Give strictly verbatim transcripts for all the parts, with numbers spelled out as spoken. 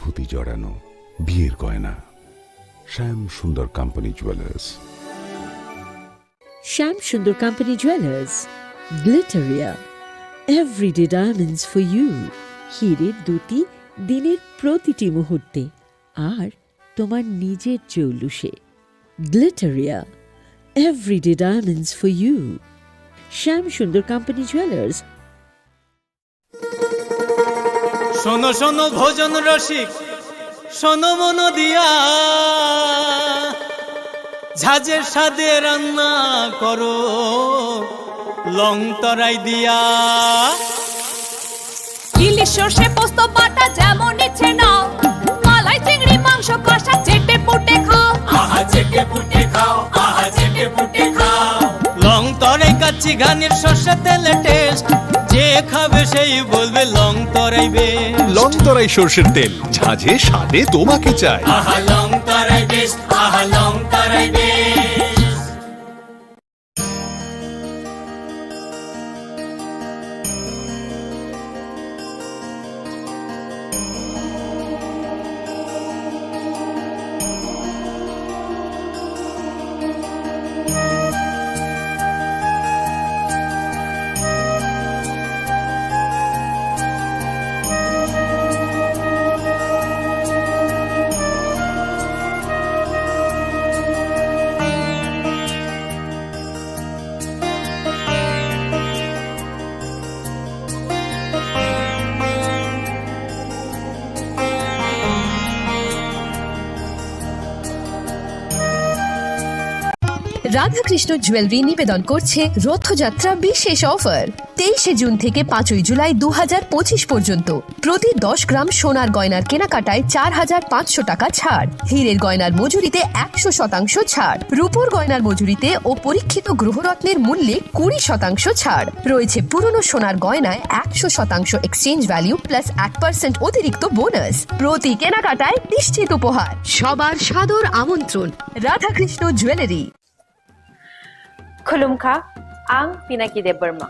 প্রতি জড়ানো বিয়ের গয়না। শ্যাম Sundar company jewellers. Shyam Sundar company jewellers, Glitteria, everyday diamonds for you. হীরের দ্যুতি দিনের প্রতিটি মুহূর্তে, আর তোমার নিজের জৌলুসে। Glitteria, everyday diamonds for you. Shyam Sundar company jewellers. শোনো শোনো ভোজন রসিক, শোনো মন দিয়া, ঝাঁঝের স্বাদে রান্না করো লং তরাই দিয়া। ইলিশ সর্ষে পোস্ত বাটা যেমন ইচ্ছে নাও, মালাই চিংড়ি মাংস কষা চেটে পুটে খাও। আহা চেটে পুটে খাও, আহা চেটে পুটে খাও। লং তরাই কাচ্চি ঘানির সর্ষে তেলে টেস্ট, যে খাবে সেই বলবে লং তরাই বেস্ট। লং তরাই সর্ষের তেল, ঝাঁঝে স্বাদে তোমাকে চাই। আহা লং তরাই বেস্ট, আহা লং তরাই বেস্ট। রাধাকৃষ্ণ জুয়েলারি নিবেদন করছে রথযাত্রা বিশেষ অফার। তেইশে জুন থেকে পাঁচই জুলাই দু হাজার পঁচিশ পর্যন্ত প্রতি দশ গ্রাম সোনার গয়নার কেনাকাটায় চার হাজার পাঁচশো টাকা ছাড়, হীরের গয়নার মজুরিতে একশো শতাংশ ছাড়, রূপোর গয়নার মজুরিতে ও পরীক্ষিত গ্রহরত্নের মূল্যে কুড়ি শতাংশ ছাড় রয়েছে। পুরনো সোনার গয়নায় একশো শতাংশ এক্সচেঞ্জ ভ্যালু প্লাস এক পার্সেন্ট অতিরিক্ত বোনাস। প্রতি কেনাকাটায় নিশ্চিত উপহার। সবার সাদর আমন্ত্রণ Radhakrishna jewellery. Khulumkha, ang Pinaki Debbarma.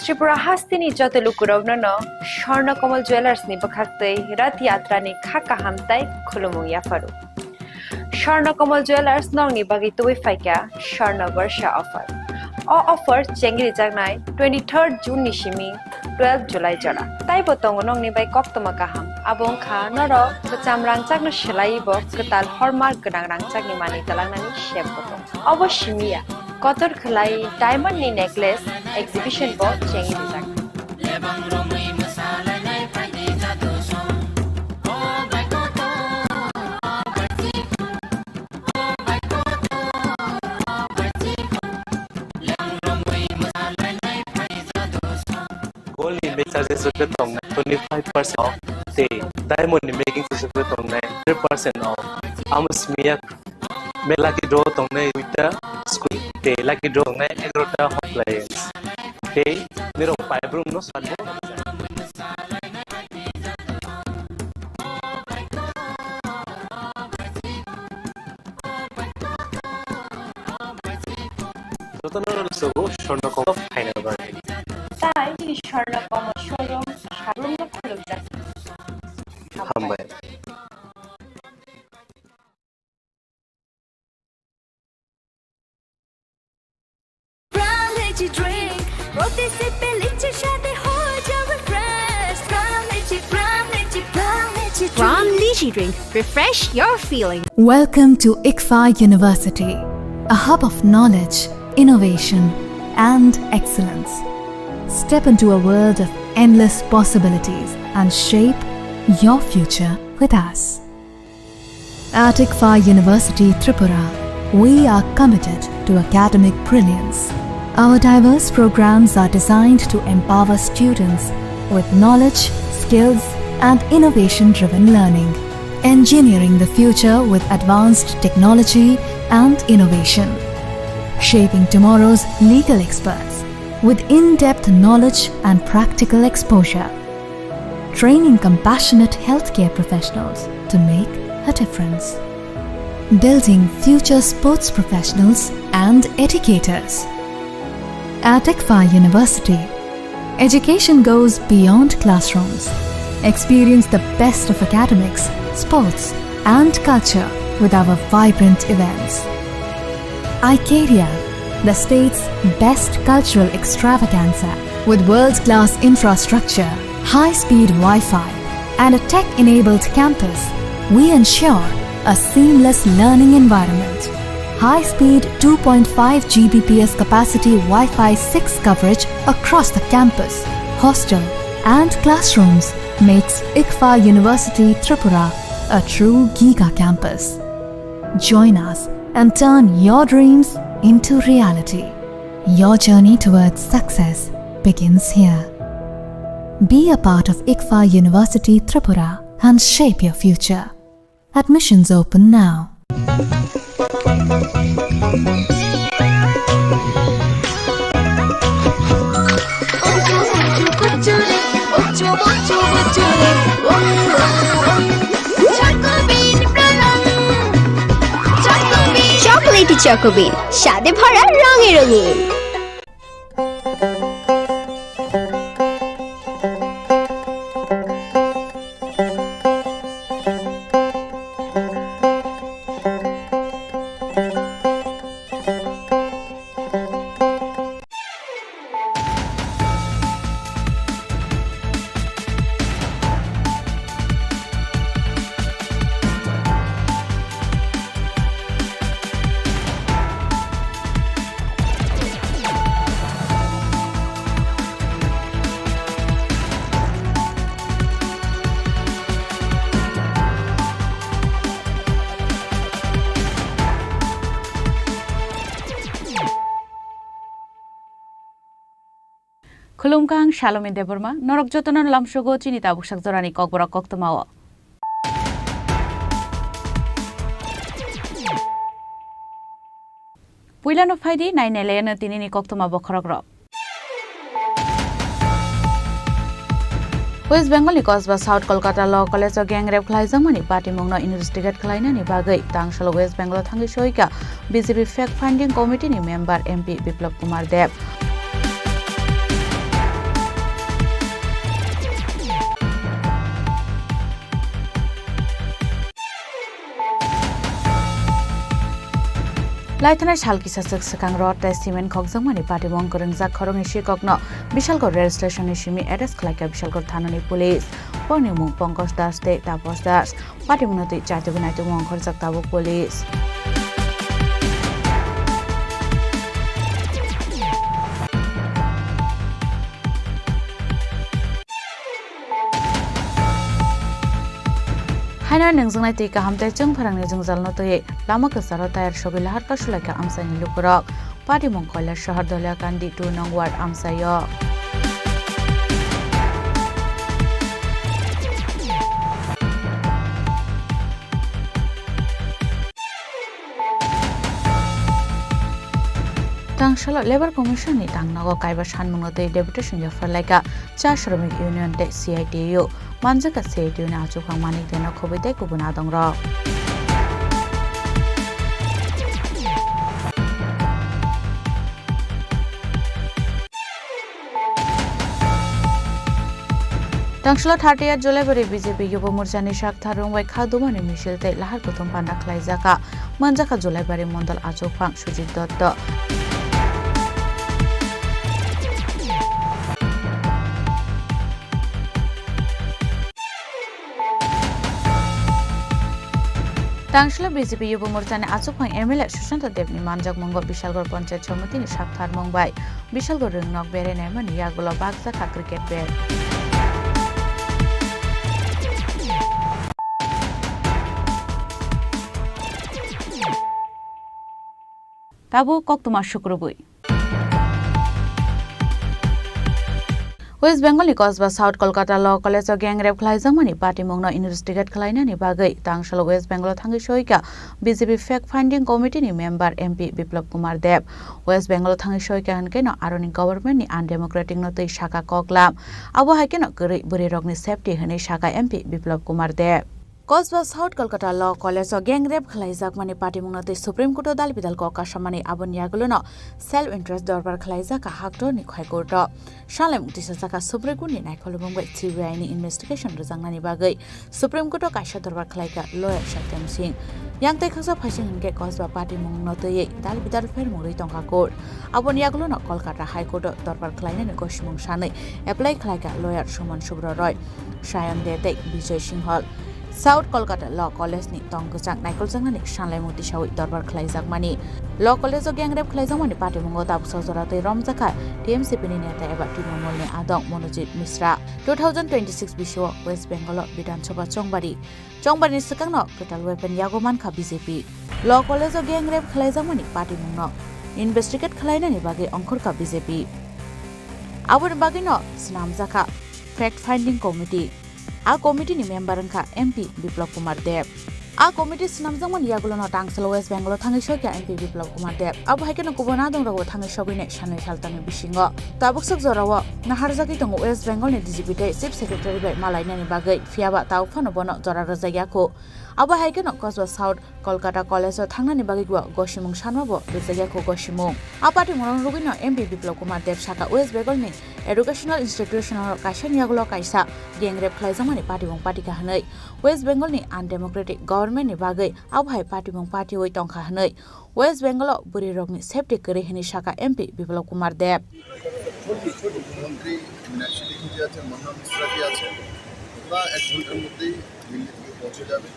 Tripura hasteni joto lukurokno no Swarna Kamal Jewellers ni bwkhaktwi Rath Yatra ni kha kaham tai khulumung yapharu. Swarna Kamal Jewellers nokni bagwi tubui phaikha Swarna Barsha offer. O offer chengri jaknai twenty-third June ni simi twelve July jora. Taibo tongo nokni bai koktwma kaham. Abo wngkha norok kwcham rangchakno swlaiwi bo kwtal hallmark gwnang rangchakni manwi twlangnani sebbo tongo. Obo simi ya, kotor khwlai diamond ni necklace exhibition bo chengwi rijak. Gold ni make charges rok khe tong twenty five percent off, tei diamond ni making charges rok khe tong nai hundred percent off. Amo simi ya, me lucky draw tong nai duita school, tei lucky draw tong nai egarota home appliance, tei nirok pai brum no sabo. Jotono rwchapgo Swarna Kamal phaina bagwi. Tai chini Swarna Kamal showroom sabrumno khulumjak. Hambai. Pran Lychee Drink, প্রতি সিপে লিচির স্বাদে হয়ে যাবে fresh. Pran Lychee, Pran Lychee, Pran Lychee Drink। Pran Lychee Drink, refresh your feeling. Welcome to ICFAI University, a hub of knowledge, innovation, and excellence. Step into a world of endless possibilities and shape your future with us. At ICFAI University Tripura, we are committed to academic brilliance. Our diverse programs are designed to empower students with knowledge, skills, and innovation-driven learning. Engineering the future with advanced technology and innovation. Shaping tomorrow's legal experts with in-depth knowledge and practical exposure. Training compassionate healthcare professionals to make a difference. Building future sports professionals and educators. At ICFAI University, education goes beyond classrooms. Experience the best of academics, sports, and culture with our vibrant events. Icaria, the state's best cultural extravaganza. With world-class infrastructure, high-speed Wi-Fi, and a tech-enabled campus, we ensure a seamless learning environment. High-speed two point five G B P S capacity Wi-Fi six coverage across the campus, hostel, and classrooms makes ICFA University Tripura a true giga campus. Join us and turn your dreams into reality. Your journey towards success begins here. Be a part of ICFA University Tripura and shape your future. Admissions open now. Chocolatey Choco Bean, স্বাদে ভরা রঙে রঙিন। Khulumkha, ang Salome Debbarma, norok jotono lamsogo chini tabuksak jorani kokborok koktwmao. Puilano phaidi, nainailayano tinini koktwma bokhorokrok. West Bengal ni Kosba South Kolkata Law College o gang rape khlaijakmani patimungno investigate khlainani bagwi tangsalo West Bengal o thangwi soika B J P Fact Finding Committee ni member M P Biplab Kumar Deb. Laithanai sal kisa swk swkang rod tei cement khokjakmani patimung kwrwngjak khoroknwi sikokno Bishalgarh rail station ni simi arrest khlaikha Bishalgarh thanani police. Borokni mung Pankaj Das tei Tapas Das. Patimungno twi chaitugwi naitugwi ongkhorjak tabuk police. Haino nungjaknai twi kaham tei chwng pharangni jwngjalno twi lama kwcharo tayar sogwi lahar kasulaikha amchaini lukurok. Patimung Koilasahar Doliakandi two nong ward amchaio. Tangsalo Labour Commission ni tangnogo kaiba sanmungno twi deputation yapharlaikha Cha Shramik Union tei C I T U. Manjakha C I T U ni achukphang Manik Deno khobwi tei kubun adongrok. Tangsalo thirtieth July bari B J P Yubo Morcha ni sak tharung bai kha dumani misil tei lahar kuthum panda khlaijakha. Manjakha Julaibari Mondol achukphang Sujit Dotto. Tangsalo B J P Yubo Morcha ni achukphang M L A Sushanta Deb ni manjakmungo Bishalgarh Panchayat Samiti ni sak tharmung bai Bishalgarh rwngnok berai naimani yagulo bakjakha cricket bat. Tabuk koktwma sukrubwi. West Bengal ni Kosba South Kolkata Law College o gang rape khlaijakmani patimungno investigate khlainani bagwi tangsalo West Bengal o thangwi soika B J P Fact Finding Committee ni member M P Biplab Kumar Deb. West Bengal o thangwi soika hwnkeno aroni government ni undemocratic no twi saka koklam. Abo hai kheno kwrwi bwrwi rokni safety hwnwi saka M P Biplab Kumar Deb. Kosba South Kolkata Law College o gang rape khlaijakmani patimungno tei Supreme Court o dal bidal kok kasamani aboni yagulono self interest dorbar khlaijak Haktorni High Court o. Sanlaimung tisajak Supreme Court ni naikolmung bai C B I ni investigation rwjaknani bagwi Supreme Court o kaisa dorbar khlaikha lawyer Satyam Singh. Yang tei khaksa phaising hinkhe Kosba patimungno twiwi dal bidal phermung rwi tongkha court. Aboni yagulono Kolkata High Court o dorbar khlainani gosimung sanwi apply khlaikha lawyer Suman Subra Roy, Sayan De tei Bijoy Singhal. South Kolkata Law College ni tong kwchang naikoljaknani sanlaimung tisawi dorbar khlaijakmani. Law College o gang rape khlaijakmani patimungo tabuksa jora twi romjakha T M C P ni neta eba Trinamool ni adong Monojit Mishra. Two thousand twenty-six bisio West Bengal o Bidhan Sabha chongbari. Chongbari ni swkangno kwtal weapon yago mankha B J P. Law College o gang rape khlaijakmani patimungno investigate khlainani bagwi ongkhorkha B J P. Aboni bagwino swnamjakha fact finding committee. A committee ni member wngkha M P Biplab Kumar Deb. A committee swnamjakmani yagulono tangsalo West Bengal o thangwi sokya M P Biplab Kumar Deb. Abo hai kheno kubun adongrogo thangwi sogwini sanwi saltamni bisingo. Tabuk swk jorao naharjagwi tongo West Bengal ni D G P tei Chief Secretary bai malainani bagwi, phiyaba tao phano bono jora rwjakya kho. Abo hai kheno Kosba South Kolkata College o thangnani bagwi bo gosimung sanma bo rwjakya kho gosimung. A patimungno rwgwino M P Biplab Kumar Deb sakha West Bengal ni educational institution o kaisa ni yagulo kaisa gang rape khlaijakmani patimung patikha hwnwi. West Bengal ni undemocratic government ni bagwi abo hai patimung patiwi tongkha hwnwi West Bengal o bwrwi rokni safety kwrwi hwnwi sakha M P Biplab Kumar Deb. মন্ত্রী মীনাক্ষী লেখি যে আছেন, মনোরম মিশ্রা যে আছেন, ওরা এক ঘন্টার মধ্যেই দিল্লি থেকে পৌঁছে যাবে।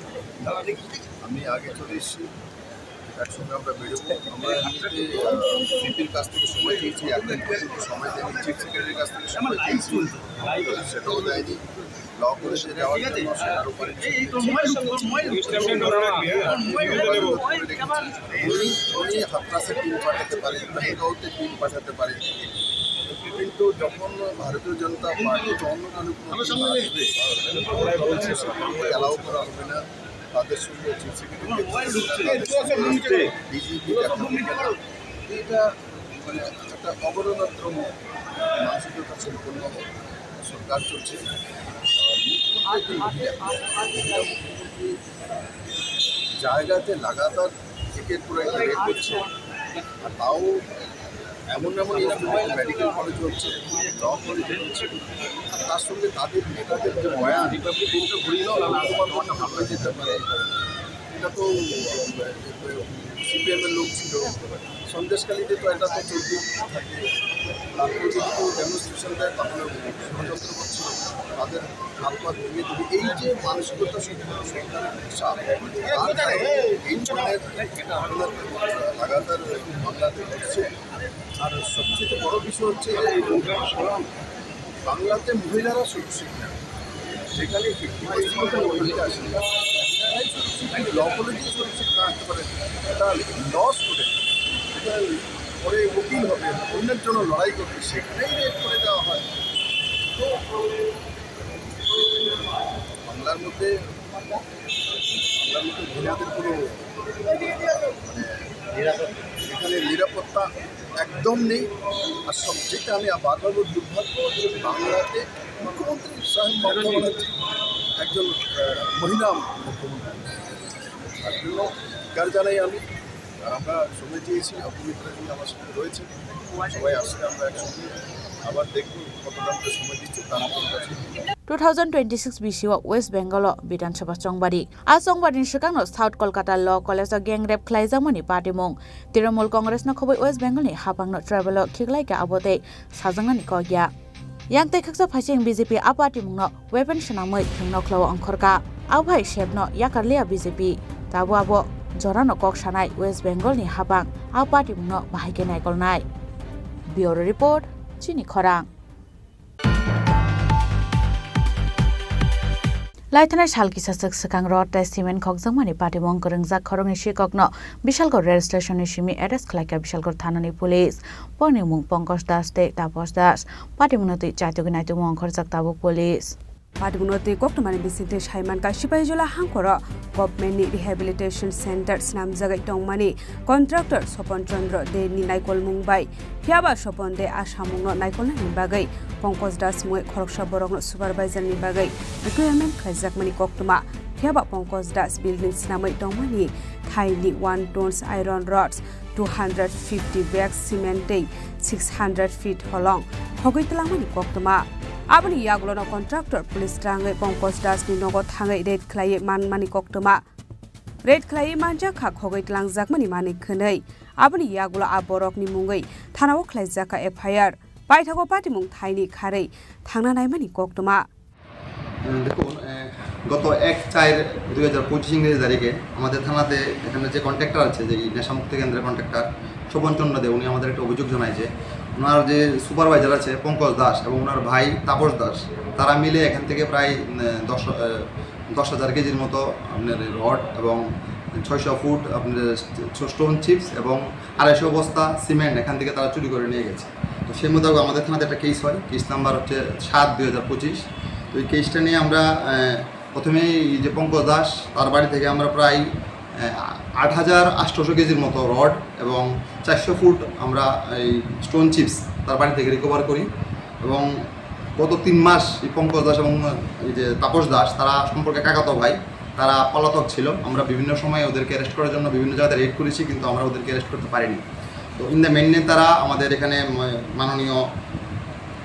আমি আগে চলে এসেছি, একসঙ্গে আমরা বেরোবো। আমরা এমনিতে, আহ, সিপির কাছ থেকে সময় চেয়েছি, এক দিন পর্যন্ত সময় দেয়নি, চিফ সেক্রেটারির কাছ থেকে সময় চেয়েছি, সেটাও দেয়নি। ল কলেজে যাওয়ার জন্য সেটারও পারমিশন দিয়েছি। উনি, উনি হাথরাসে টিম পাঠাতে পারেন, মেহেরগাঁওতে টিম পাঠাতে পারেন, কিন্তু যখন ভারতীয় জনতা পার্টি বা অন্য কোনো টিম আসবে, সেটাকে অ্যালাউ করা হবে না। তাদের সঙ্গে চিফ সেক্রেটারি, তাদের সঙ্গে ডিজিপি দেখা করবে না। এটা মানে একটা অবরণাত্মক মানসিকতা সম্পন্ন সরকার চলছে। মুখ্যমন্ত্রী একজন মহিলা, মহিলা মুখ্যমন্ত্রী জায়গাতে লাগাতার একের পর এক রেপ হচ্ছে, আর তাও এমন এমন ইনস্টিটিউট, মেডিকেল কলেজ হচ্ছে, ল কলেজ হচ্ছে, আর তার সঙ্গে তাদের নেতাদের যে বয়ান, এটা ঘুরিয়ে দাও, না তোমার মনটা ভালো হয়ে যেতে পারে। এটা তো সিপিএম এর লোক ছিল, সন্দেশখালিতে তো এটা তো চলতেই থাকে। তারপরে যদি কেউ ডেমনস্ট্রেশন দেয়, তাহলে ষড়যন্ত্র করছে, তাদের হাত পা ভেঙে দিবে। এই যে মানসিকতা সম্পন্ন সরকারের চাপ, তার কারণে এই ধরনের ঘটনা লাগাতার বাংলাতে ঘটছে। আর সবচেয়ে বড় বিষয় হচ্ছে যে বাংলাতে মহিলারা সুরক্ষিত না, সেখানে ফিফটি পার্সেন্ট মহিলা আছে, ল কলেজে সুরক্ষিত না হতে পারে, এটা লস করে, এটা পরে উকিল হবে, অন্যের জন্য লড়াই করবে, সেখানেই রেপ করে দেওয়া হয়। তো বাংলার মধ্যে, বাংলার মধ্যে মহিলাদের কোনো মানে নিরাপত্তা, এখানে নিরাপত্তা একদম নেই। আর সবচেয়ে আমি বারবার বলি, দুর্ভাগ্য যে বাংলাতে মুখ্যমন্ত্রী সাহেব মমতা ব্যানার্জি একজন, আহ, মহিলা মুখ্যমন্ত্রী। তার জন্য ধিক্কার জানাই আমি। আর আমরা সময় চেয়েছি, অপবিত্রা জি আমার সাথে রয়েছে, সবাই আসছে, আমরা একসঙ্গে আবার দেখব কতটা আমাদের সময় দিচ্ছে তার কাছে। Two thousand twenty-six bisio West Bengal o Bidhan Sabha chongbari. A chongbari ni swkangno South Kolkata Law College o gang rape khlaijakmani patimung. Trinamool Congress no khobwi West Bengal ni hapang no tribal o khiklaikha abo tei sajaknani kok ya. Yang tei khaksa phaising B J P a patimungno weapon swnamwi thwngno khlao ongkhorkha. Abo hai sepno yakarliya B J P. Tabuk abo jorano kok sanai West Bengal ni hapang a patimungno bahai khe naikolnai. Bureau Report, Chini Khorang. Laithanai sal kisa swk swkang rod tei cement khokjakmani patimung kwrwngjak khoroknwi sikokno Bishalgarh rail station ni simi arrest khlaikha Bishalgarh thanani police. Borokni mung Pankaj Das tei Taposh Das. Patimungno twi chaitugwi naitukmung ongkhorjak tabuk police. Patimungno twi koktwmani bisingtwi saimankha Sipahijola hangkhoro government ni rehabilitation center swnamjagwi tongmani contractor Sopon Chandra De ni naikolmung bai. Phiyaba Sopon De a samungno naikolnani bagwi Pankaj Das mungwi khoroksa borokno supervisor ni bagwi requirement khlaijakmani koktwma. Phiya ba Pankaj Das building swnamwi tongmani thaini one tons iron rods, two hundred fifty bags cement tei six hundred feet holong khogwi twlangmani koktwma. Aboni yagulono contractor police rangwi Pankaj Das ni nogo thangwi raid khlaiwi manmani koktwma. Raid khlaiwi manjak kha khogwi twlangjakmani manwi khwnwi. Aboni yagulo a borokni mungwi thanao khlaijak kha F I R. Paithago patimung thaini kharwi thangna naimani koktwma. উম, দেখুন, এ, গত এক চার দুই হাজার পঁচিশ ইংরেজি তারিখে আমাদের থানাতে এখানে যে কন্ট্রাক্টর আছে, যে এই নেশামুক্তি কেন্দ্রের কন্ট্রাক্টর শোভন চন্দ্র দে, উনি আমাদের একটা অভিযোগ জানায় যে ওনার যে সুপারভাইজার আছে পঙ্কজ দাস এবং ওনার ভাই তাপস দাস, তারা মিলে এখান থেকে প্রায়, উম, দশ, এ, দশ হাজার কেজির মতো আপনার রড এবং ছয়শো ফুট আপনার স্টোন চিপস এবং আড়াইশো বস্তা সিমেন্ট এখান থেকে তারা চুরি করে নিয়ে গেছে। তো সেই মোতাবেক আমাদের থানাতে একটা কেস হয়, কেস নাম্বার হচ্ছে সাত দুই হাজার পঁচিশ। তো এই কেসটা নিয়ে আমরা, আহ, প্রথমেই এই যে পঙ্কজ দাস, তার বাড়ি থেকে আমরা প্রায়, আহ, আট হাজার আটশোশো কেজির মতো রড এবং চারশো ফুট আমরা এই স্টোন চিপস তার বাড়ি থেকে রিকভার করি। এবং গত তিন মাস এই পঙ্কজ দাস এবং এই যে তাপস দাস, তারা সম্পর্কে কাকাতো ভাই, তারা পলাতক ছিল। আমরা বিভিন্ন সময় ওদেরকে অ্যারেস্ট করার জন্য বিভিন্ন জায়গাতে রেড করেছি, কিন্তু আমরা ওদেরকে অ্যারেস্ট করতে পারিনি। তো ইন দ্য মেইনে তারা আমাদের এখানে ম-, মাননীয়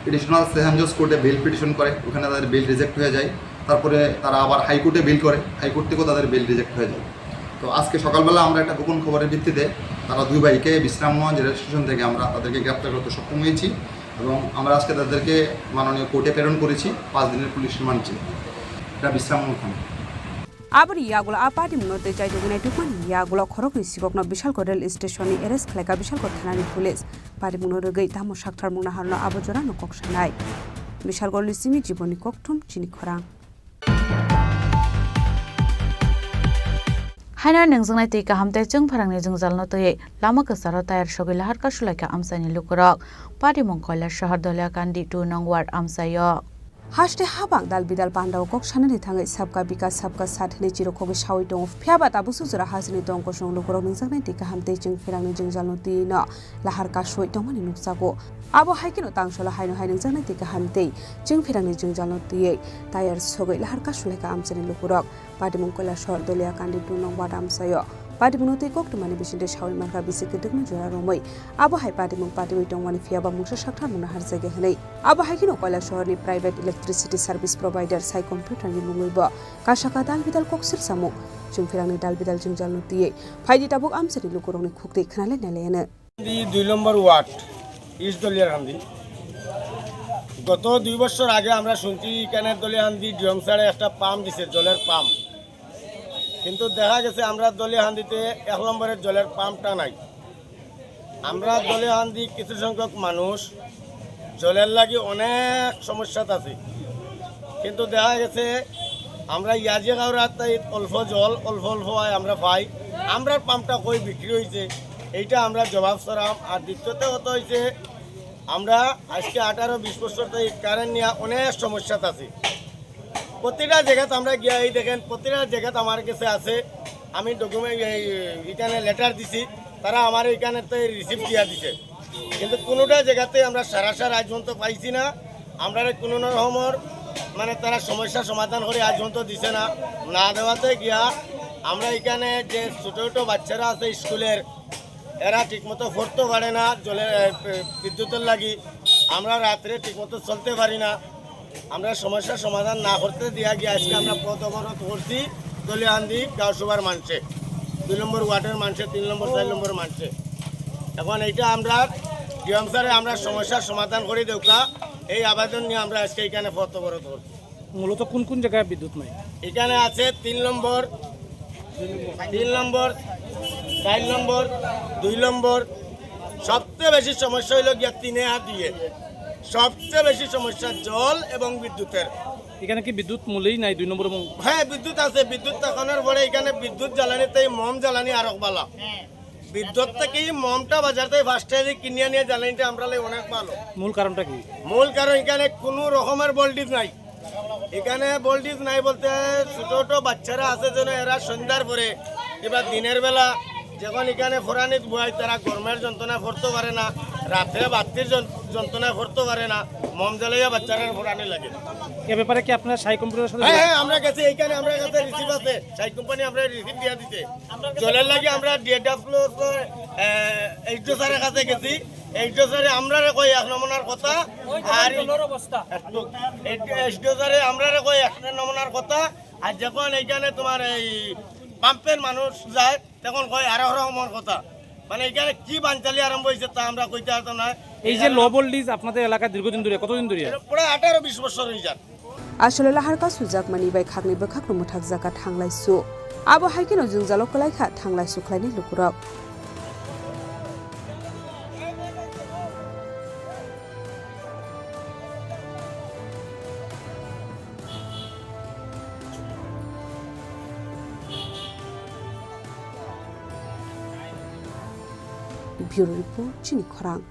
এডিশনাল সেশন জজ কোর্টে বেল পিটিশন করে, ওখানে তাদের বেল রিজেক্ট হয়ে যায়। তারপরে তারা আবার হাইকোর্টে বেল করে, হাইকোর্ট থেকেও তাদের বেল রিজেক্ট হয়ে যায়। তো আজকে সকালবেলা আমরা একটা গোপন খবরের ভিত্তিতে তারা দুই ভাইকে বিশ্রামগঞ্জ রেল স্টেশন থেকে আমরা তাদেরকে গ্রেপ্তার করতে সক্ষম হয়েছি এবং আমরা আজকে তাদেরকে মাননীয় কোর্টে প্রেরণ করেছি পাঁচ দিনের পুলিশ রিমান্ড চেয়ে। এটা বিশ্রামগঞ্জ থানা। Aboni yagulo a patimungno tei chaitugwi naitukmani yagulo khoroknwi sibokno Bishalgarh rail station ni arrest khlaikha Bishalgarh thanani police. Patimungno rwgwi tamo sakthar mungna harno abo jorano kok sanai. Bishalgarhni simi Jibonni Kokthum chini khorang. Haino nungjaknai twi kaham tei chwng pharangni jwngjalno twiwi lama kwcharo tayar sogwi lahar kasulaikha amchaini lukurok. Patimung Koilashahar Doliakandi two nong ward amchaio. Haste habang dal bidal pandao kok sanani thangwi sabka bikas sabka sat hinwi chirokkhogwi sawi tongo. Phiyaba tabuk sujura hasteni tong kosong lukurok nungjaknai twi kaham tei chwng pherangni jwngjalno twiwi no lahar kasui tongmani nukjago. Abo hai kheno tangsolo haino hai nungjaknai twi kaham tei chwng pherangni jwngjalno twiwi tayar sogwi lahar kasulaikha amchaini lukurok. Patimung Koilashahar Doliakandi two nong ward amchaio. Patimungno twi koktwmani bisingtwi sawi mankha bisi kwdwkma jora romwi. Abo hai patimung patiwi tongmani phiyaba mungsa sakthar mungna harjagya hinwi. Abo hai kheno Koilashahar ni private electricity service provider sai computer ni mungwi bo kasaka dal bidal kok sirsamung. Chwng pherangni dal bidal jwngjalno twiwi phaidi tabuk amchaini lukurokni khuktwi khwnalai nalaiano. দি দুই নম্বর word, east দলিয়ারকান্দি। গত দুই বছর আগে আমরা শুনছি এখানে দলিয়াকান্দি ডিএম স্যারে একটা পাম্প দিছে, জলের পাম্প। কিন্তু দেখা গেছে আমরা দলিয়াকান্দিতে এক নম্বরের জলের পাম্পটা নাই। আমরা দলিয়াকান্দি কিছু সংখ্যক মানুষ জলের লাগি অনেক সমস্যাত আছি, কিন্তু দেখা গেছে আমরা ইয়াজিগাঁওর রাস্তায় অল্প জল, অল্প অল্প হয় আমরা পাই। আমরার পাম্পটা কই বিক্রি হয়েছে, এইটা আমরা জবাব চাইরাম। আর দ্বিতীয়ত কথা হয়েছে, আমরা আজকে আঠারো বিশ বছর তো এই কারেন্ট নিয়ে অনেক সমস্যাত আছি। প্রতিটা জায়গাতে আমরা গিয়া এই দেখেন, প্রতিটা জায়গাতে আমার কাছে আছে, আমি ডকুমেন্ট, এই, এখানে লেটার দিছি, তারা আমার এখানে তো রিসিপ্ট দিয়া দিছে, কিন্তু কোনোটা জায়গাতে আমরা সারা সারা আজ পর্যন্ত পাইছি না। আমরা কোনো রকমের মানে তারা সমস্যা সমাধান করে আজ পর্যন্ত দিছে না। না দেওয়াতে গিয়া আমরা এখানে যে ছোটো ছোটো বাচ্চারা আছে স্কুলের, এরা ঠিকমতো পড়তে পারে না, জলের, এ, পে-, বিদ্যুতের লাগি আমরা রাত্রে ঠিকমতো চলতে পারি না। আমরা সমস্যার সমাধান না করতে দিয়া গিয়ে আজকে আমরা পথ অবরোধ করছি দলিয়াকান্দি গাঁওসভার মানষে, দুই নম্বর ওয়ার্ডের মানষে, তিন নম্বর, চার নম্বর মানষে। এখন এইটা আমরা ডিএম স্যারে আমরা সমস্যার সমাধান করে দেউকা, এই আবেদন নিয়ে আমরা আজকে এখানে পথ অবরোধ করছি। মূলত কোন কোন জায়গায় বিদ্যুৎ নাই? এখানে আছে তিন নম্বর, তিন নম্বর, চার নম্বর, দুই নম্বর। সবচেয়ে বেশি সমস্যা হইল গিয়া তিনে আর দুইয়ে। সবচেয়ে বেশি সমস্যা জল এবং বিদ্যুতের। এখানে কি বিদ্যুৎ মূলেই নাই দুই নম্বর এবং? হ্যাঁ, বিদ্যুৎ আছে। বিদ্যুৎ থাকানোর পরে এখানে বিদ্যুৎ জ্বালানিতে এই মোম জ্বালানি আরো ভালো। বিদ্যুৎ থেকে এই মোমটা বাজার থেকে ফার্স্ট টাইমে কিনে আনিয়ে জ্বালানিটা আমরা লাই অনেক ভালো। মূল কারণটা কি? মূল কারণ এখানে কোনো রকমের ভোল্টেজ নাই। এখানে ভোল্টেজ নাই বলতে ছোট ছোট বাচ্চারা আছে যেন এরা সন্ধ্যার পরে কিংবা দিনের বেলা যখন এখানে ফোরানিত বয় তারা গরমের যন্ত্রণায় পড়তে পারে না, রাত্রে বাতির যন-, যন্ত্রণায় পড়তে পারে না, মোম জ্বালাইয়া বাচ্চারা ফোরানি লাগে। এ ব্যাপারে কি আপনারা শাহী কোম্পানির সাথে হ্যাঁ, হ্যাঁ, আমরা গেছি, এইখানে আমরা কাছে রিসিভ আছে, শাহী কোম্পানি আমরা রিসিভ দিয়ে দিতে। জলের লাগি আমরা ডিএডাব্লিউ, এইচডিও স্যারের কাছে গেছি। এইচডিও স্যারে আমরারে কই এক নমুনার কথা, আর জলের অবস্থা। এইচডিও স্যারে আমরারে কই এক নমুনার কথা। আর যখন এইখানে তোমার এই পাম্পের মানুষ যায়, তখন কয় আরো রকমের কথা। মানে, এখানে কি বানচালি আরম্ভ হয়েছে, তা আমরা কইতে পারতাম না। এই যে লো ভোল্টেজ আপনাদের এলাকায় দীর্ঘদিন ধরে, কতদিন ধরে? এটা প্রায় আঠারো বিশ বছর হয়ে যায়। Asole laharka sujakmani bai khakni bwkhakno mwthakjak kha thanglaisu. Abo hai kheno jwngjalo kwlai kha thanglaisu khlainai lukurok. Bureau Report, Chini Khorang.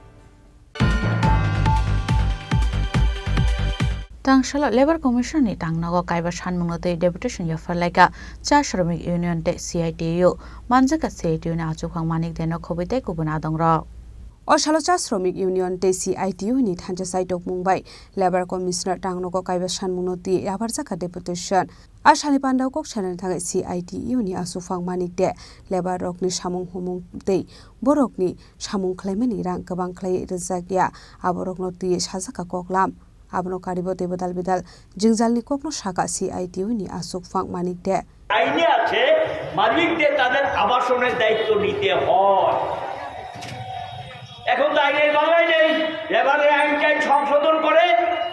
Tangsalo Labour Commission ni tangnogo kaiba sanmungno twi deputation yapharlaikha cha Shramik Union tei C I T U. Manjakha C I T U ni achukphang Manik Deno khobwi tei kubun adongrok. O salo cha Shramik Union tei C I T U ni thansa chaitokmung bai Labour Commissioner tangnogo kaiba sanmungno twi yapharjakha deputation. A salni pandao kok sanani thangwi C I T U ni achukphang Manik De labour rokni samung humung tei borokni samung khlaimani rang kwbang khlaiwi rwjak ya, aborokno twiwi sajak kha koklam. Abono karibo tei bwdal bwdal jwngjalni kokno sakha C I T U ni achukphang Manik De. আইনে আছে, মালিকদের তাদের আবাসনের দায়িত্ব নিতে হয়। এখন তো আইনের বাংলায় নেই। এবারে আইনটাই সংশোধন করে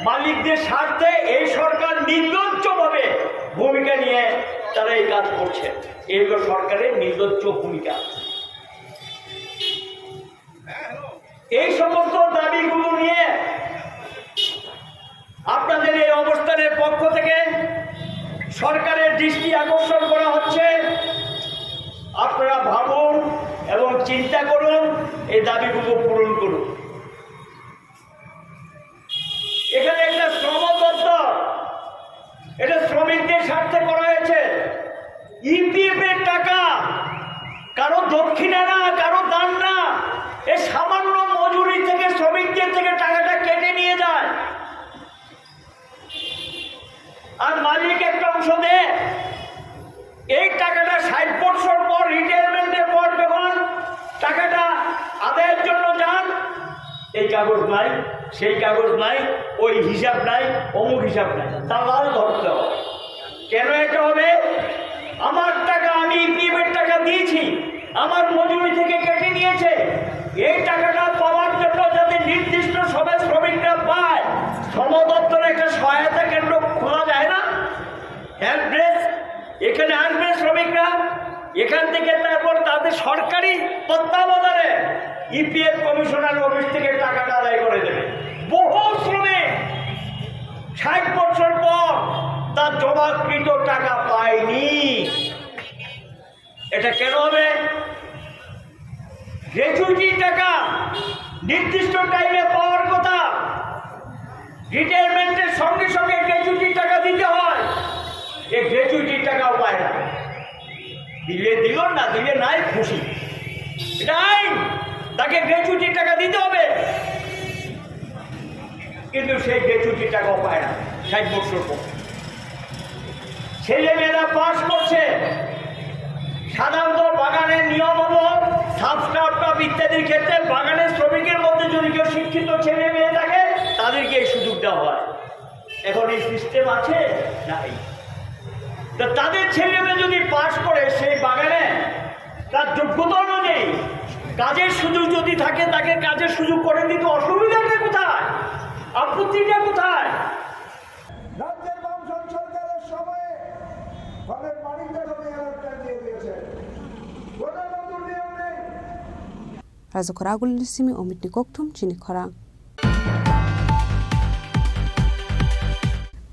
মালিকদের স্বার্থে এই সরকার নির্লজ্জভাবে ভূমিকা নিয়ে তারা এই কাজ করছে। এই হলো সরকারের নির্লজ্জ ভূমিকা। এই সমস্ত দাবিগুলো নিয়ে আপনাদের এই অবস্থানের পক্ষ থেকে সরকারের দৃষ্টি আকর্ষণ করা হচ্ছে। আপনারা ভাবুন এবং চিন্তা করুন, এই দাবিগুলো পূরণ করুন। এখানে একটা শ্রম দপ্তর, এটা শ্রমিকদের স্বার্থে করা হয়েছে। ইপিএফ এর টাকা কারো দক্ষিণা না, কারো দান না, এ সামান্য মজুরি থেকে শ্রমিকদের থেকে টাকাটা কেটে নিয়ে যায়। আর মালিক একটা অংশ দেয়। এই টাকাটা ষাট বছর পর, রিটায়ারমেন্টের পর যখন টাকাটা আদায়ের জন্য যান, এই কাগজ নাই, সেই কাগজ নাই, ওই হিসাব নাই, অমুক হিসাব নাই, দালাল ধরতে হবে। কেন এটা হবে? আমার টাকা, আমি ইপিএফ এর টাকা দিয়েছি, আমার মজুরি থেকে কেটে নিয়েছে। এই টাকাটা পাওয়ার জন্য যাতে নির্দিষ্ট সময় শ্রমিকরা পায়, শ্রম দপ্তরে একটা সহায়তা কেন্দ্র খোলা যায় না? হেল্প ডেস্ক, এখানে আসবে শ্রমিকরা, এখান থেকে তারপর তাদের সরকারি তত্ত্বাবধানে ইপিএফ কমিশনার অফিস থেকে টাকাটা আদায় করে দেবে। বহু শ্রমিক ষাট বছর পর তার জমাকৃত টাকা পায়নি। এটা কেন হবে? গ্র্যাচুইটি টাকা নির্দিষ্ট টাইমে পাওয়ার কথা, রিটায়ারমেন্টের সঙ্গে সঙ্গে গ্র্যাচুইটি টাকা দিতে হয়, এই গ্র্যাচুইটি টাকাও পায় না। দিলে দিল, না দিলে নাই, খুশি। এটা আইন, তাকে গ্র্যাচুইটি টাকা দিতে হবে। কিন্তু সেই গ্র্যাচুইটি টাকাও পায় না ষাট বছর পর। ছেলে মেয়েরা পাস করছে, সাধারণত বাগানের নিয়ম হলো সাবস্টার্টার ইত্যাদির ক্ষেত্রে বাগানের শ্রমিকের মধ্যে যদি কেউ শিক্ষিত ছেলে মেয়ে থাকে, তাদেরকে এই সুযোগ দেওয়া হয়। এখন এই সিস্টেম আছে? নাই। তা তাদের ছেলে মেয়ে যদি পাস করে সেই বাগানে তার যোগ্যতা অনুযায়ী কাজের সুযোগ যদি থাকে, তাকে কাজের সুযোগ করে দিতে অসুবিধাটা কোথায়? আপত্তিটা কোথায়? রাজ্যের বামফ্রন্ট সরকারের সময়ে ফলের বাণিজ্য কমিশনারকে দিয়ে দিয়েছে। কোনো নতুন নিয়ম নেই। Rajakhor Agulini simi Omitni kokthum chini khorang.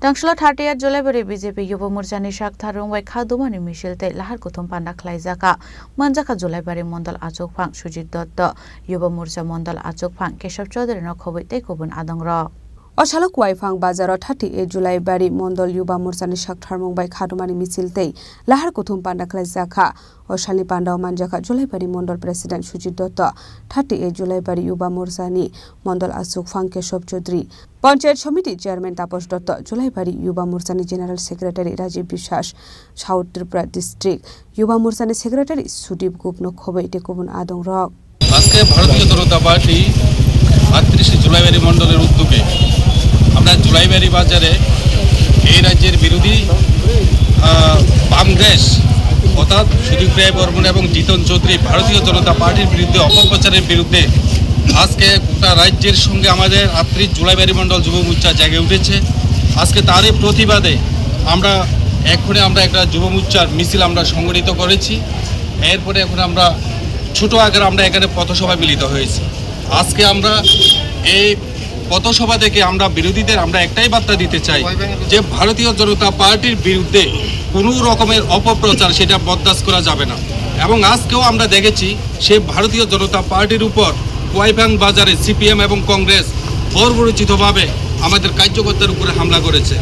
Tangsalo thirty eight Julaibari B J P Yuba Morchani sak tharung bai kha dumani misil tei lahar kuthum panda khlaijakha. Manjakha Julaibari Mondol achukphang Sujit Dotto, Yuba Morcha Mondol achukphang Kesab Chaudhary no khobwi tei kubun adongrok. O salo Kuaiphang bazaro thirty-eight Julaibari Mondol Yuba Morchani saktharmung bai khatumani misil tei lahar kuthum panda khlaijak kha. O salni pandao manjakha Julaibari Mondol President Sujit Dotto, thirty-eight Julaibari Yuba Morchani Mondol Achukphang Keshob Chaudhary, Panchayat Samiti Chairman Taposh Dotto, Julaibari Yuba Morchani General Secretary Rajiv Biswas, South Tripura District Yuba Morchani Secretary Sudip Gupno khoboi tei kubun adongrok. আজকে ভারতীয় জনতা পার্টি আটত্রিশে জুলাইবাড়ি মণ্ডলের উদ্যোগে আমরা জুলাইবাড়ি বাজারে এই রাজ্যের বিরোধী, আহ, বাম গ্রেস অর্থাৎ সুদীপ রায় বর্মন এবং জিতন চৌধুরী ভারতীয় জনতা পার্টির বিরুদ্ধে অপপ্রচারের বিরুদ্ধে আজকে গোটা রাজ্যের সঙ্গে আমাদের আটত্রিশ জুলাইবাড়ি মণ্ডল যুব মোর্চা জেগে উঠেছে। আজকে তারই প্রতিবাদে আমরা এক্ষুনি আমরা একটা যুব মোর্চার মিছিল আমরা সংগঠিত করেছি। এরপরে এখন আমরা ছোট আকারে আমরা এখানে পথসভায় মিলিত হয়েছি। আজকে আমরা এই পথসভা থেকে আমরা বিরোধীদের আমরা একটাই বার্তা দিতে চাই যে ভারতীয় জনতা পার্টির বিরুদ্ধে কোনো রকমের অপপ্রচার সেটা বরদাস্ত করা যাবে না। এবং আজকেও আমরা দেখেছি সে ভারতীয় জনতা পার্টির উপর কুয়াইফাং বাজারে সিপিএম এবং কংগ্রেস বর্বরোচিতভাবে আমাদের কার্যকর্তার উপরে হামলা করেছে।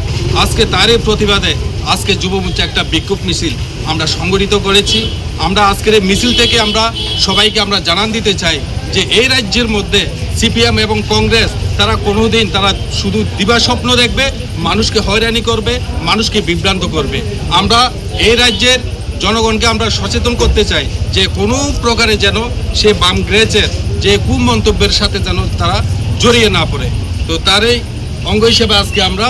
আজকে তারই প্রতিবাদে আজকে যুব মোর্চা একটা বিক্ষোভ মিছিল আমরা সংগঠিত করেছি। আমরা আজকের এই মিছিল থেকে আমরা সবাইকে আমরা জানান দিতে চাই যে এই রাজ্যের মধ্যে সিপিএম এবং কংগ্রেস তারা কোনোদিন তারা শুধু দিবাস্বপ্ন দেখবে, মানুষকে হয়রানি করবে, মানুষকে বিভ্রান্ত করবে। আমরা এই রাজ্যের জনগণকে আমরা সচেতন করতে চাই যে কোনো প্রকারে যেন সে বাম গ্রেসের যে কুমন্তব্যের সাথে যেন তারা জড়িয়ে না পড়ে। তো তারই অঙ্গ হিসেবে আজকে আমরা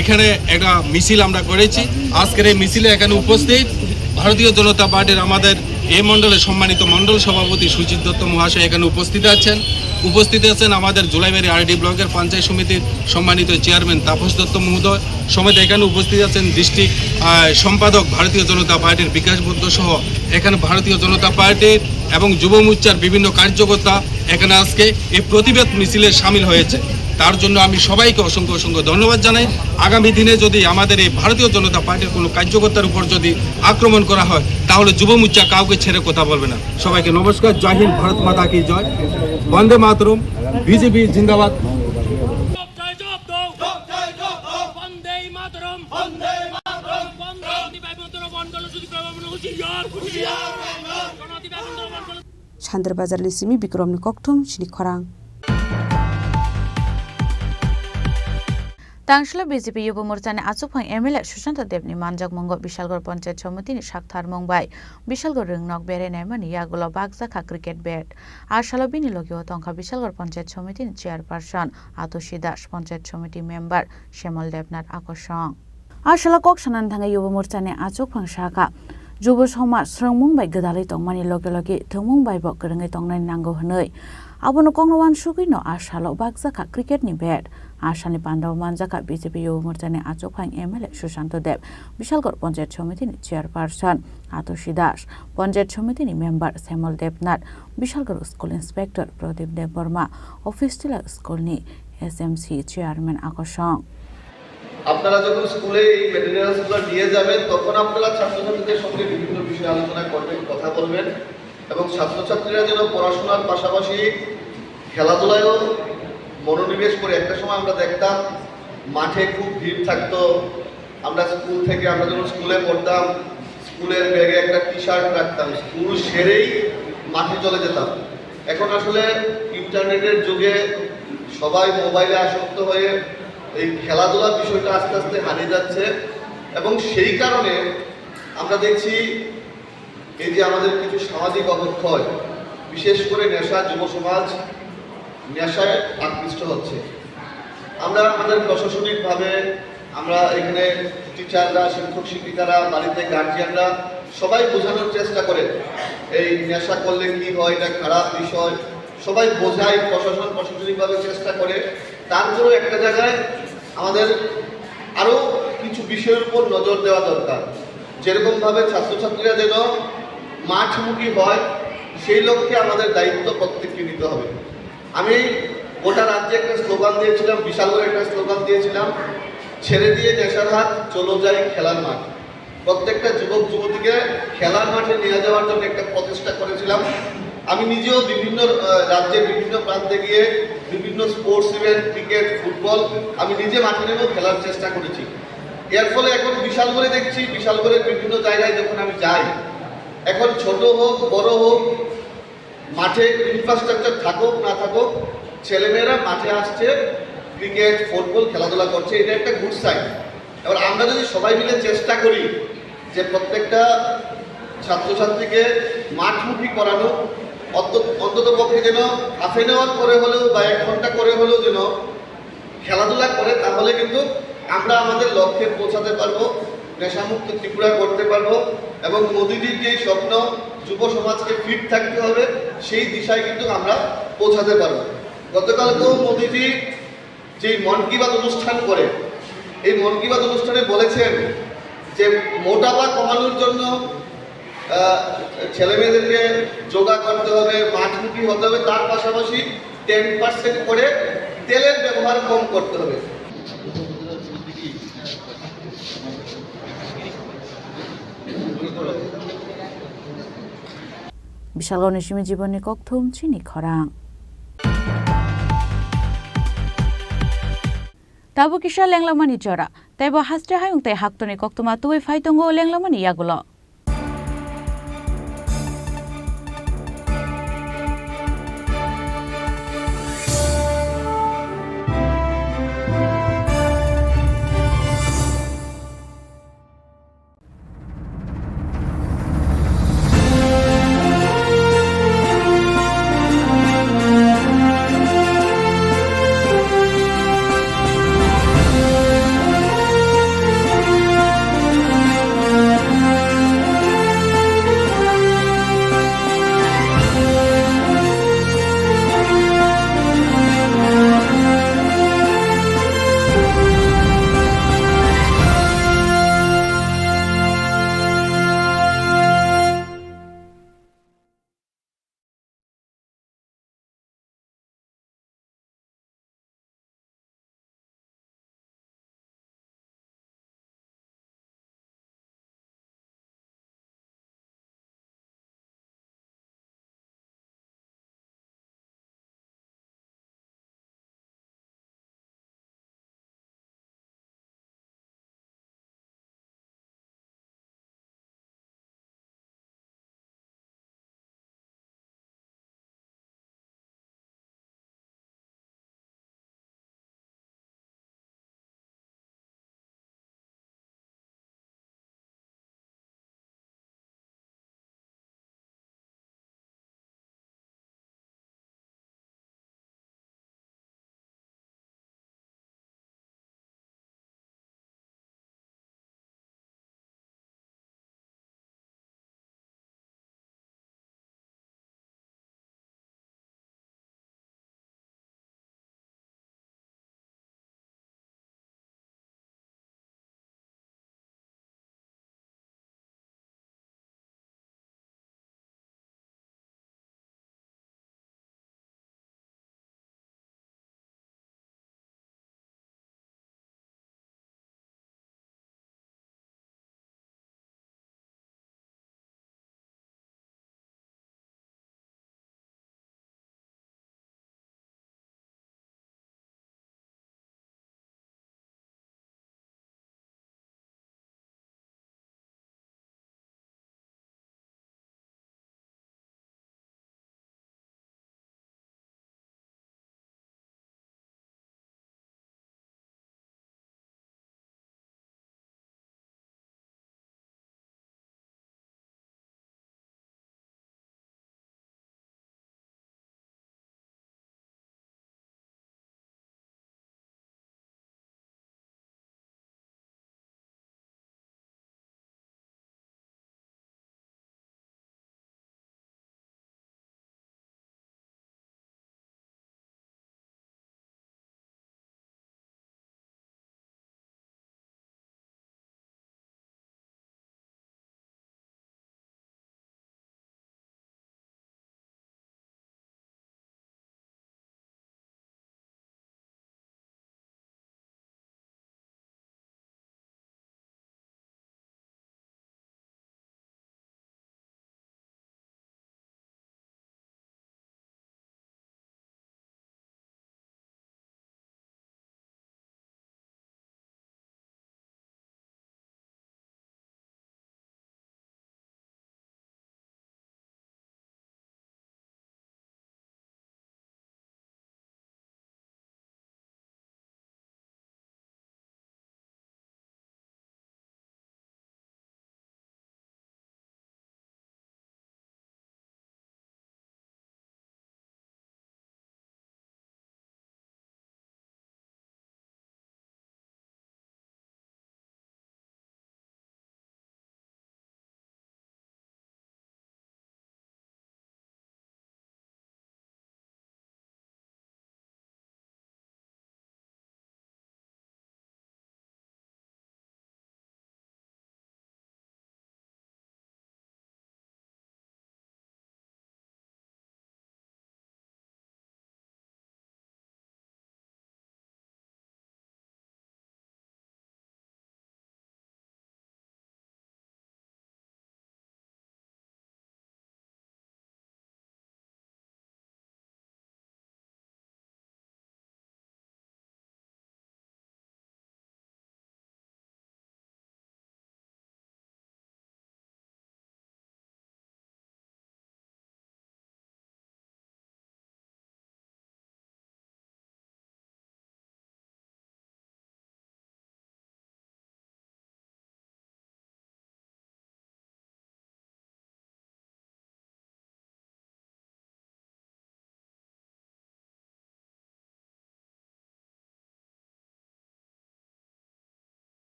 এখানে একটা মিছিল আমরা করেছি। আজকের এই মিছিলে এখানে উপস্থিত ভারতীয় জনতা পার্টির আমাদের এই মণ্ডলের সম্মানিত মণ্ডল সভাপতি সুজিত দত্ত মহাশয় এখানে উপস্থিত আছেন। উপস্থিত আছেন আমাদের জুলাইবাড়ি আরডি ব্লকের পঞ্চায়েত সমিতির সম্মানিত চেয়ারম্যান তাপস দত্ত মহোদয় সমেত এখানে উপস্থিত আছেন ডিস্ট্রিক্ট, আহ, সম্পাদক ভারতীয় জনতা পার্টির বিকাশ বুদ্ধ সহ এখানে ভারতীয় জনতা পার্টির এবং যুব মোর্চার বিভিন্ন কার্যকর্তা এখানে আজকে এই প্রতিবাদ মিছিলে সামিল হয়েছে। তার জন্য আমি সবাইকে অসংখ্য অসংখ্য ধন্যবাদ জানাই। আগামী দিনে যদি আমাদের এই ভারতীয় জনতা পার্টির কোনো কার্যকর্তার উপর যদি আক্রমণ করা হয়, তাহলে যুব মোর্চা কাউকে ছেড়ে কথা বলবে না। সবাইকে নমস্কার, জয় হিন্দ, ভারত মাতা কি জয়, বন্দে মাতরম, বিজেপি জিন্দাবাদ। জয় জব দাও। জয় জব দাও। বন্দে মাতরম। বন্দে মাতরম। বন্দে মাতরম। Sandra Bazarni simi Bikramni kokthum chini khorang. Tangsla B J P Yuba Morchani achukphang M L A Sushanta Debni manjakmungo Bishalgarh Panchayat Somitini saktharmung bai Bishalgarh Ringnok berai naimani yagulo bakjakha cricket bat. A salo bini logio tongkha Bishalgarh Panchayat Somitini Chairperson Atushi Das, Panchayat Somiti member Shemal Debnath Akosong. A salo kok sanani thangwi Yuba Morchani achukphang sakha, Jubo somaj swrwngmung bai gwdalwi tongmani loge loge thwngmung bai bo kwrwngwi tongnani nango hwnwi. Abono kokno uansugwino a salo bakjakha cricket ni bat. A salni pandao manjakha B J P Yuba Morchani achukphang M L A Sushanta Deb, Bishalgarh Panchayat Somitini Chairperson Atushi Das, Panchayat Somitini member Shemal Debnath, Bishalgarh School Inspector Pradip Debbarma, Office Tila School ni S M C Chairman Akosong. আপনারা যখন স্কুলে এই ম্যাটেরিয়ালসগুলো নিয়ে যাবেন, তখন আপনারা ছাত্রছাত্রীদের সঙ্গে বিভিন্ন বিষয়ে আলোচনা করবেন, কথা বলবেন এবং ছাত্রছাত্রীরা যেন পড়াশোনার পাশাপাশি খেলাধুলায়ও মনোনিবেশ করে। একটা সময় আমরা দেখতাম মাঠে খুব ভিড় থাকতো, আমরা স্কুল থেকে, আমরা যখন স্কুলে পড়তাম, স্কুলের ব্যাগে একটা টি শার্ট রাখতাম, স্কুল সেরেই মাঠে চলে যেতাম। এখন আসলে ইন্টারনেটের যুগে সবাই মোবাইলে আসক্ত হয়ে এই খেলাধুলার বিষয়টা আস্তে আস্তে হারিয়ে যাচ্ছে এবং সেই কারণে আমরা দেখছি এই যে আমাদের কিছু সামাজিক অবক্ষয়, বিশেষ করে নেশা যুব সমাজ নেশায় আকৃষ্ট হচ্ছে। আমরা আমাদের প্রশাসনিকভাবে, আমরা এখানে টিচাররা, শিক্ষক শিক্ষিকারা, বাড়িতে গার্জিয়ানরা সবাই বোঝানোর চেষ্টা করে, এই নেশা করলে কি হয়, এটা খারাপ বিষয়, সবাই বোঝায়, প্রশাসন প্রশাসনিকভাবে চেষ্টা করে। তারপরেও একটা জায়গায় আমাদের আরও কিছু বিষয়ের উপর নজর দেওয়া দরকার, যেরকমভাবে ছাত্রছাত্রীরা যেন মাঠমুখী হয়, সেই লক্ষ্যে আমাদের দায়িত্ব প্রত্যেককে নিতে হবে। আমি গোটা রাজ্যে একটা স্লোগান দিয়েছিলাম, বিশাল করে একটা স্লোগান দিয়েছিলাম, "ছেড়ে দিয়ে নেশার হাত, চলো যাই খেলার মাঠ।" প্রত্যেকটা যুবক যুবতীকে খেলার মাঠে নিয়ে যাওয়ার জন্য একটা প্রচেষ্টা করেছিলাম। আমি নিজেও বিভিন্ন, আহ, রাজ্যের বিভিন্ন প্রান্তে গিয়ে বিভিন্ন স্পোর্টস ইভেন্ট, ক্রিকেট, ফুটবল আমি নিজে মাঠে নেমেও খেলার চেষ্টা করেছি। এর ফলে এখন বিশালগড়ে দেখছি, বিশালগড়ের বিভিন্ন জায়গায় যখন আমি যাই, এখন ছোট হোক বড় হোক, মাঠে ইনফ্রাস্ট্রাকচার থাকুক না থাকুক, ছেলেমেয়েরা মাঠে আসছে, ক্রিকেট, ফুটবল খেলাধুলা করছে, এটা একটা গুড সাইন। এবার আমরা যদি সবাই মিলে চেষ্টা করি যে প্রত্যেকটা ছাত্রছাত্রীকে মাঠমুখী করানো, অন্ত- অন্তত পক্ষে যেন হাফ অ্যান আওয়ার করে হলেও বা এক ঘন্টা করে হলেও যেন খেলাধুলা করে, তাহলে কিন্তু আমরা আমাদের লক্ষ্যে পৌঁছাতে পারবো, নেশামুক্ত ত্রিপুরা করতে পারবো এবং মোদিজির যে স্বপ্ন যুব সমাজকে ফিট থাকতে হবে, সেই দিশায় কিন্তু আমরা পৌঁছাতে পারবো। গতকালকেও মোদিজি যে মন কি বাত অনুষ্ঠান করে, এই মন কি বাত অনুষ্ঠানে বলেছেন যে মোটাপা কমানোর জন্য আহ, ছেলে মেয়েদেরকে যোগা করতে হবে, মাঠমুখী হতে হবে, তার পাশাপাশি টেন পার্সেন্ট করে তেলের ব্যবহার কম করতে হবে। Bisalgao ni simi jibon ni kokthum chini khorang. Tabuk kisa lenglamani jora, teibo haste hayung tei haktorni koktwma tubui phai tongo lenglamani yagulo.